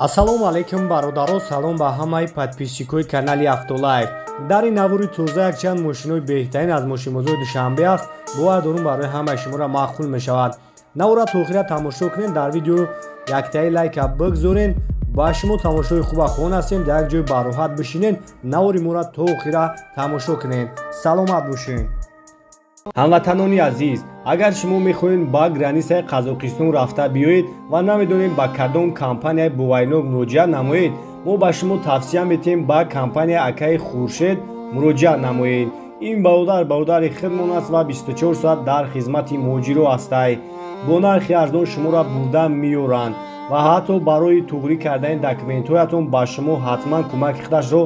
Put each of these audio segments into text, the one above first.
Ассалому алайкум бародаро, салом ба ҳамаи подписчикои канали Автолайф. Дар ин навори тоза якчанд мошинои беҳтарин аз мошинбозори Душанбе аст. Бовар дорум барои ҳамаи шуморо маъқул мешавад. Навора то охира тамошо кунед, дар видео яктаи лайка бигзорен. Ба шумо тамошои хуба хоҳон ҳастем, дар як ҷой бароҳат бишинед, навори моро то охира тамошо кунед. Саломат бошед. Ҳамватанони азиз, агар шумо мехоҳед ба границаи Қазоқистон рафта биёед ва намедонед ба кадом компанияи боваринок муроҷиат намоед, мо ба шумо тавсия метиҳем ба компанияи акаи Хуршед муроҷиат намоед. Ин бародар бародари худмон аст ва 24 соат дар хизмати муҳоҷиро ҳастай. Бо нархи арзон шуморо бурда меёранд ва ҳатто барои туғрӣ кардани документҳоятон ба шумо ҳатман кӯмаки худашро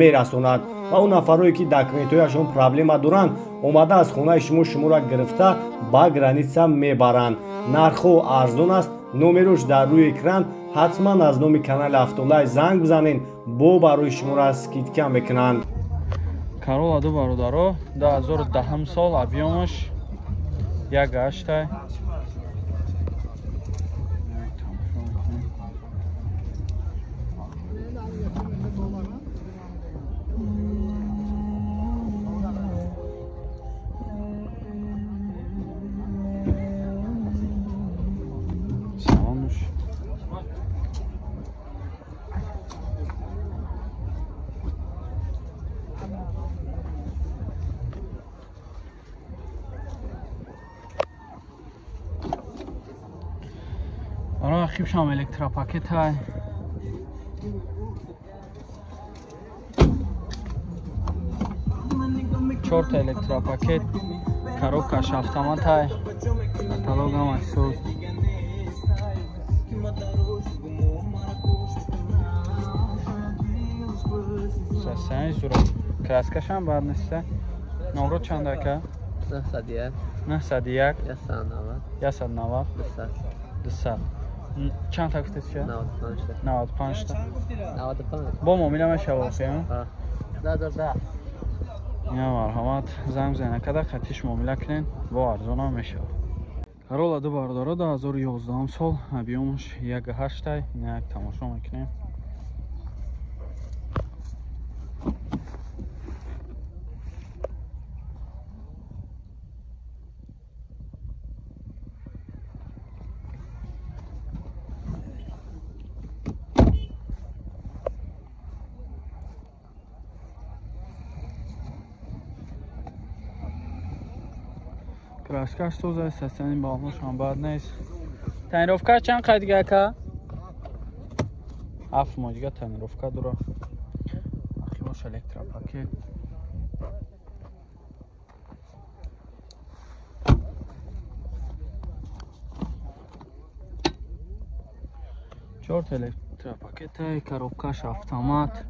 мерасонад. Ва он нафарое ки документҳояшон проблема доранд, омада аз хонаи шумо шуморо гирифта ба граница мебаранд. Нархҳо арзон аст, номерош дар рӯи экран. Ҳатман аз номи канали Автолайф занг бизанед, бо барои шуморо скидка мекунанд. Карола ду бародаро 2010 сол, объёмаш 1.8. Хибшам электропакет ҳай. Чорта электропакет, коробкаш автомат ҳай. Каталог ҳамаш соз. Сасани зура. Краскашам бад неста. Номро чанд ака? 901. 901. 190. 190. 200. 200. Чанд та гуфтед чия? 95 та. 95 та. 95. Бо муомила мешава охи, ҳа? 2010. Я марҳамат, занг бизанед, када қатиш муомила кунед, бо арзонам мешава. Карола ду бародаро 2011 сол, объёмаш 1.8, ина як тамошо мекунем. Краскаш тоза, састани балонашам бад нест. Тонировка чанд қай дига ака? 7 моҳ дига тонировка дора. Ахирош электропакет. Чорта электропакета, коробкаш автомат.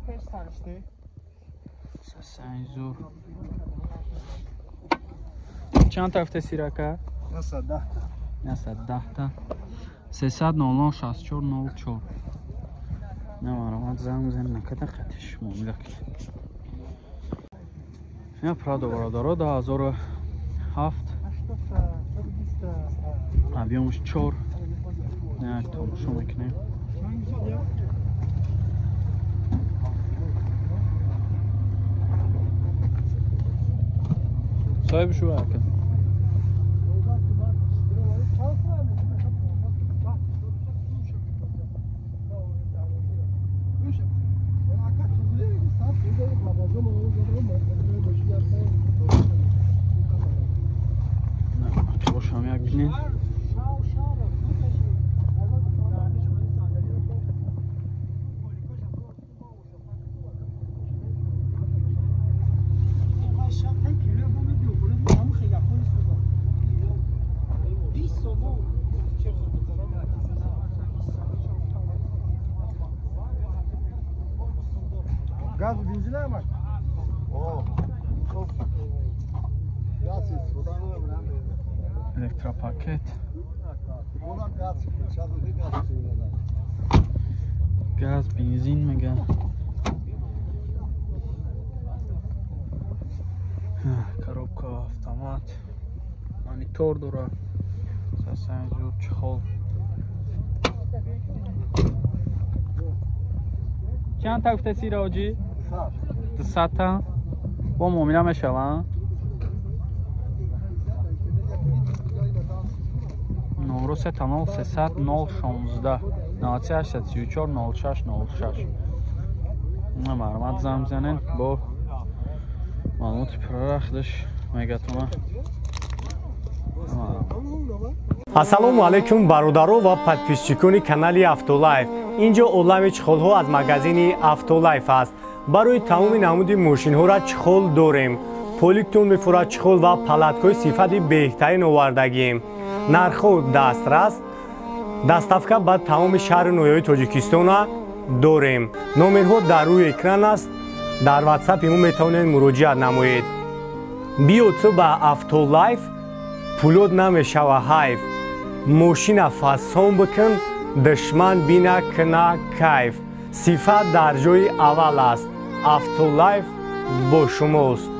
Састани зур. Чанд та гуфте сирака? 910 та. 910 та. 300 00 64 04. На маромад занг бизанед, накада қатиш муомила кунед. Ина Прадо бародаро 2007, объёмаш 4. Як тамошо мекунем. Соҳиби шу ака? Бошам як бинед. Gaz benzin ama. Электропакет. Газ, бензин мега. Коробка автомат. Монитор дора. Сасан зур чехол. Чанд та гуфтаси роҷӣ? 200 та. Бо муомила мешава? Номро 3 0 300 0 16 98 34 06 06. Марҳамат, занг бизанед, бо маълумоти пурра худаш мегатона. Ассалому алайкум, бародаро ва подписчикони канали Автолайф. Инҷо олами чехолҳо аз магазини Автолайф аст. Барои тамоми намуди мошинҳоро чехол дорем. Поликтон мефурад, чехол ва палаткаҳои сифати беҳтарин овардагием. Нархҳо дастрас, доставка ба тамоми шаҳру ноҳияҳои Тоҷикистона дорем. Номерҳо дар рӯи экран аст. Дар ватсапи мо метавонед муроҷиат намоед. Биё ту ба Автолайф, пулот намешава ҳайф. Мошина фасон бикун, душман бина кина кайф. Сифат дар ҷои аввал аст. Автолайф бо шумост.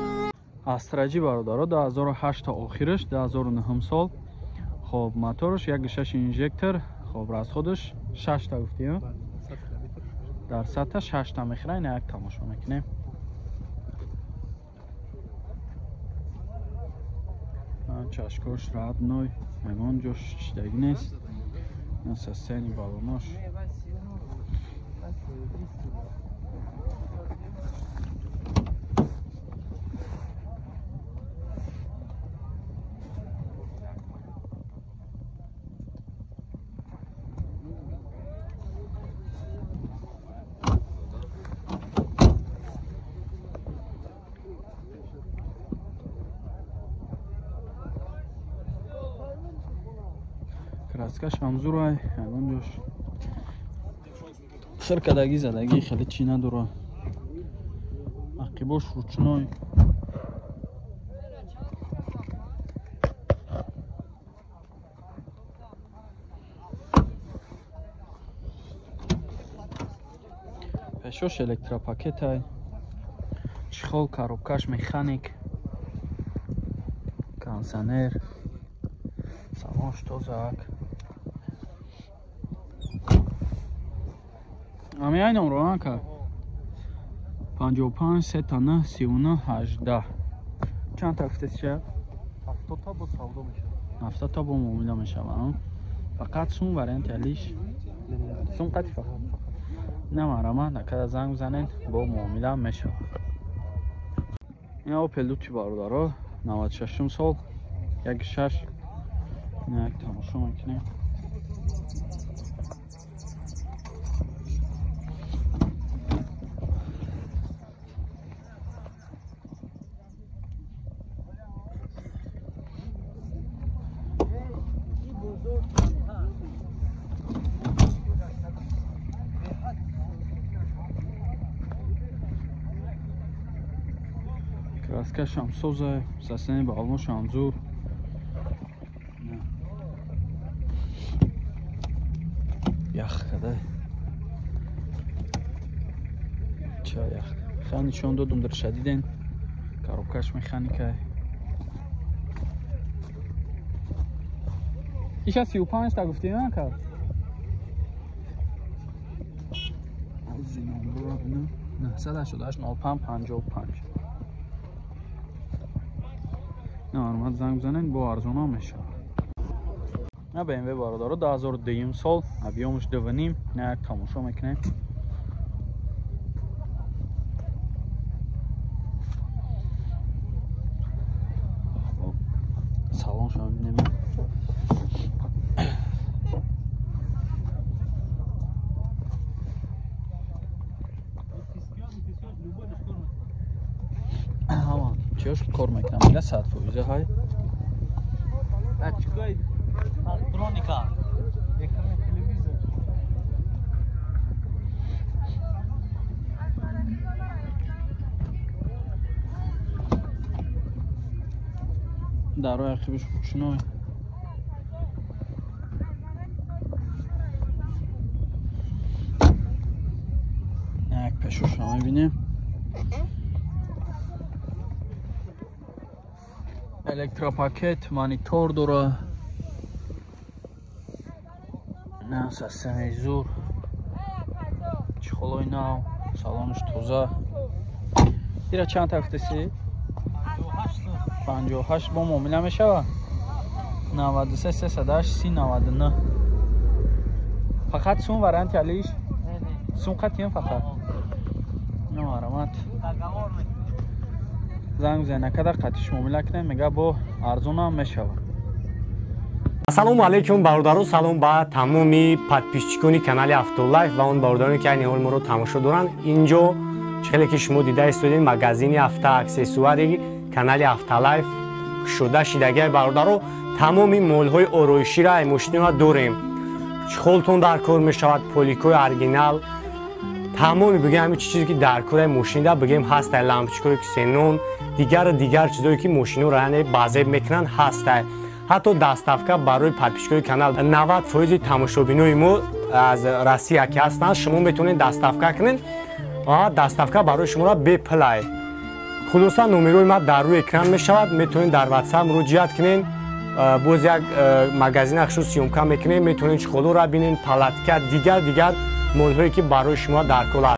Астраҷи, бародаро, 2008 та охираш, 2009 сол. Хоб, мотораш 1.6 инжектор, хоб, расходаш 6 та гуфтӣ? Дар сатта 6 та мехӯра, ина як тамошо мекунем. Чашкош родной, ягон ҷош чидагӣ нест. Состояние баллонош. Краскаш ҳамзурай, ягон ҷош хиркадаги задагӣ хеле чӣ надора. Ақибош ручной. Пешош электропакетай. Чехол, коробкаш механик. Кондиционер. Салонш тозак. Ами ай номро ака 55 3 9 39 18. Чанд та гуфтесиша? 70 та бо савдо мешавад. 70 та бо муомила мешавад. Фақат сум варианти алиш. Сум қати фақат. На, марҳамат, накада занг бизанед, бо муомила мешавад. Ин Опел Лути, бародаро, 96 сол, 1.6. Як тамошо мекунем. Краскашам соза, состояние баллоншам зур. Ях када. Ча ях. Хан нишон додум дар шадиден. Коробкаш механика. Иша 35 та гуфтӣ, на ка? 988 05 55. Марҳамат, занг бизанед, бо арзонам мешавад. На BMW, бародаро, 2002 сол, объёмаш 2.5, на як тамошо мекунем. Салоншо мебинем. Ҳама чиёш кор мекунам, мега 100% ҳай. Электроника. Экран, телевизор. Дарои ақибиш ручной. Як пешошро мебинем. Электропакет, монитор дора. На, состояние зур. Чехолои нав. Салонаш тоза. Ира чанд тафтеси? 58 бо муомила мешава? 93 308 30 99. Фақат сум варианти алиш? Сум қатием фақат. Марҳамат. Занг бизанед, қатиш муомила кунем, мега бо арзонам мешава. Ассалому алайкум бародаро, салом ба тамоми подписчикони канали Автолайф ва он бародароне ки айни ҳол моро тамошо доранд. Инҷо хеле ки шумо дида истодед, магазини автоаксессуари канали Автолайф кушода шидагиай бародаро. Тамоми молҳои ороиширо ай мошинро дорем. Чехолтон дар кор мешавад, поликои оригинал, тамоми бигем ҳамин чизе ки дар кораи мошинда бигем ҳастай, лампочкаҳои ксенон, дигару дигар чизое ки мошинҳоро яъне базеб мекунанд ҳастай. Ҳатто доставка барои подписчикои канал 90% тамошобинои мо аз Россия ки ҳастанд, шумо метавонед доставка кунед ва доставка барои шуморо бепулай. Хулоса, номерои ма дар рӯи экран мешавад, метавонед дар WhatsApp муроҷиат кунед. Боз як магазина хушу съёмка мекунем, метавонед чехолоро бинед, палатка, дигар дигар молҳое ки барои шумо дар кор аст.